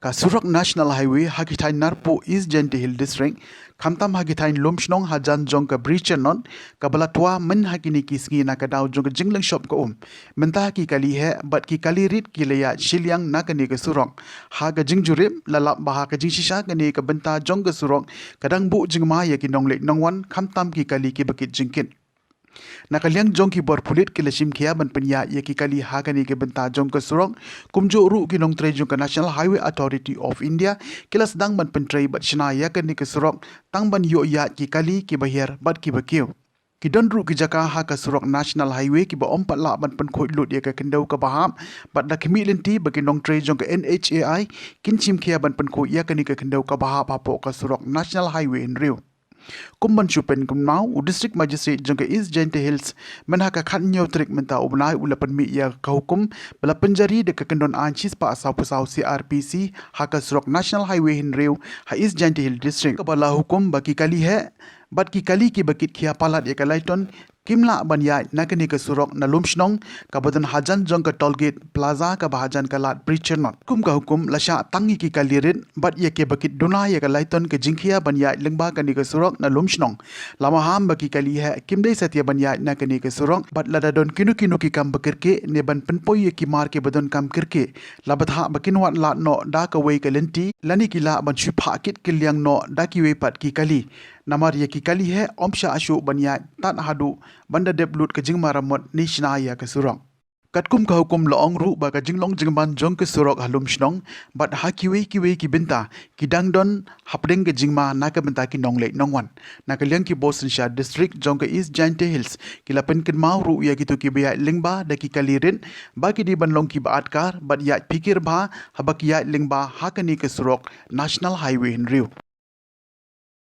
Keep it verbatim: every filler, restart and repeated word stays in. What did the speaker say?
Ka surok National Highway ha ki thaiñ Narpuh, East Jaintia Hills District, khamtam ha ki thaiñ Lumshnong hajan jong ka Bri Chyrnot, kaba la twa myn ha kine ki sngi na ka daw jong ka jinglynshop ka um. Mynta ki kali heh bad ki kali rit ki la ïaid shiliang na kane ka surok. Ha ka jingjurip, la lap ba ha ka jingshisha kane ka bynta jong ka surok ka dang buh jingma ïa ki nongleit nongwan, khamtam ki kali kiba kit jingkit. Na ka liang jong ki bor pulit, ki la shim khia ban pynïaid ïa ki kali ha kane ka bynta jong ka surok, kumjuh ruh ki nongtrei jong ka National Highway Authority of India, ki la sdang ban pyntrei bad shna ïa kane ka surok, tang ban ïoh ïaid ki kali kiba hiar bad kiba kiew. Ki don ruh ki jaka ha ka surok National Highway kiba ym pat lah ban pynkhuid lut ïa ka khyndew kaba hap, bad la khmih lynti ba ki nongtrei jong ka N H A I kin shim khia ban pynkhuid ïa kane ka khyndew kaba hap hapoh ka surok National Highway hynriew. Kum ban shu pynkynmaw, u District Magistrate jong ka East Jaintia Hills, myn ha ka khathynñiew tarik mynta u bnai, u la pynmih ïa ka hukum ba la pynjari da ka kyndon aiñ shispah sawphew saw C R P C ha ka surok National Highway hynriew ha East Jaintia Hills District, kaba la hukum ba ki kali heh bad ki kali kiba kit khia palat ïa ka lai ton kim lah ban ïaid na kane ka surok na Lumshnong, kaba don hajan jong ka Toll Gate Plaza kaba hajan ka lad Bri Chyrnot. Kum ka hukum, la shah tang ïa ki kali rit bad ïa kiba kit duna ïa ka lai ton ka jingkhia ban ïaid lyngba kane ka surok na Lumshnong. La maham ba ki kali heh kim dei satia ban ïaid na kane ka surok, bad lada don kino kino ki kam ba kyrkieh ne ban pynpoi ïa ki mar kiba donkam kyrkieh, la bthah ba kin wad lad noh da kawei ka lynti, lane ki lah ban shu phah kit kylliang noh da kiwei pat ki kali. Namar ïa ki kali heh ym shah shuh ban ïaid tad haduh ban da dep lut ka jingmaramot ne shna ïa ka surok. Katkum ka hukum, la ong ruh ba ka jinglong jingman jong ka surok ha Lumshnong bad ha kiwei kiwei ki bynta ki dang don hapdeng ka jingma na ka bynta ki nongleit nongwan. Na ka liang ki bor synshar district jong ka East Jaintia Hills, ki la pynkynmaw ruh ïa kito kiba ïaid lyngba da ki kali rit ba ki dei ban long kiba atkar bad ïaid phikir bha haba ki ïaid lyngba ha kane ka surok National Highway hynriew.